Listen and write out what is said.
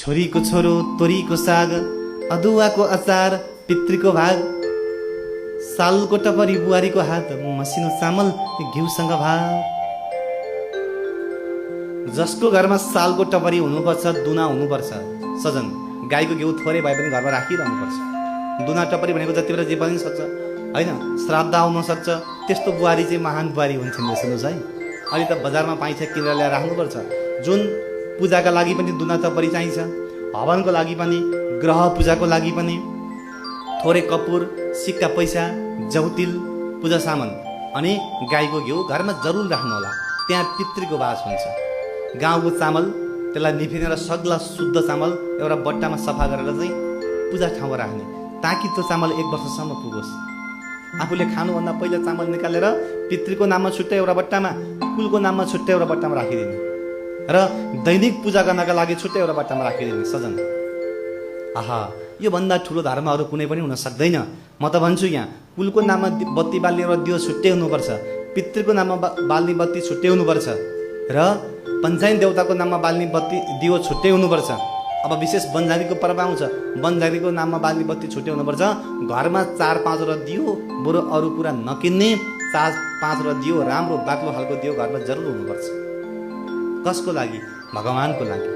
छोरीको छोरो तोरीको साग, अदुवाको अचार पितृको भाग, सालको टपरी बुहारीको हात, मसिनो चामल घिउसँग भात। जसको घरमा सालको टपरी हुनुपर्छ, दुना हुनुपर्छ सजन, गाईको घिउ थोरै भए पनि घरमा राखिरहनुपर्छ। दुना टपरी भनेको जति बेला जे पनि सक्छ होइन, श्राद्ध आउन सक्छ, त्यस्तो बुहारी चाहिँ महान बुहारी हुन्छन्। सुन्नुहोस् है, अहिले त बजारमा पाइन्छ, किनेर ल्याएर राख्नुपर्छ। जुन पूजाका लागि पनि दुना टपरी चाहिन्छ, हवनको लागि पनि, ग्रह पूजाको लागि पनि, थोरै कपुर, सिक्का पैसा, जौतिल, पूजा सामान अनि गाईको घिउ घरमा जरुर राख्नु होला। त्यहाँ पितृको बास हुन्छ। गाउँको चामल त्यसलाई निफिनेर सग्ला शुद्ध चामल एउटा बट्टामा सफा गरेर चाहिँ पूजा ठाउँमा राख्ने, ताकि त्यो चामल 1 वर्षसम्म पुगोस्। आफूले खानुभन्दा पहिला चामल निकालेर पितृको नाममा छुट्टै एउटा बट्टामा, कुलको नाममा छुट्टै एउटा बट्टामा राखिदिने र दैनिक पूजा गर्नका लागि छुट्टै एउटा बट्टामा राखिदिने सजन। आहा, योभन्दा ठुलो धर्म अरू कुनै पनि हुन सक्दैन। म त भन्छु यहाँ कुलको नाममा बत्ती बाल्ने र दियो छुट्टै हुनुपर्छ, पितृको नाममा बाल्ने बत्ती छुट्टै हुनुपर्छ र पञ्चायत देवताको नाममा बाल्ने बत्ती दियो छुट्टै हुनुपर्छ। अब विशेष बनजारीको पर्व आउँछ, बनजारीको नाममा बाल्ने बत्ती छुट्टै हुनुपर्छ। घरमा 4-5 र दियो, बरु अरू कुरा नकिन्ने 4-5 र दियो, राम्रो बाक्लो खालको दियो घरमा जरुर हुनुपर्छ। कसको लागि? भगवानको लागि।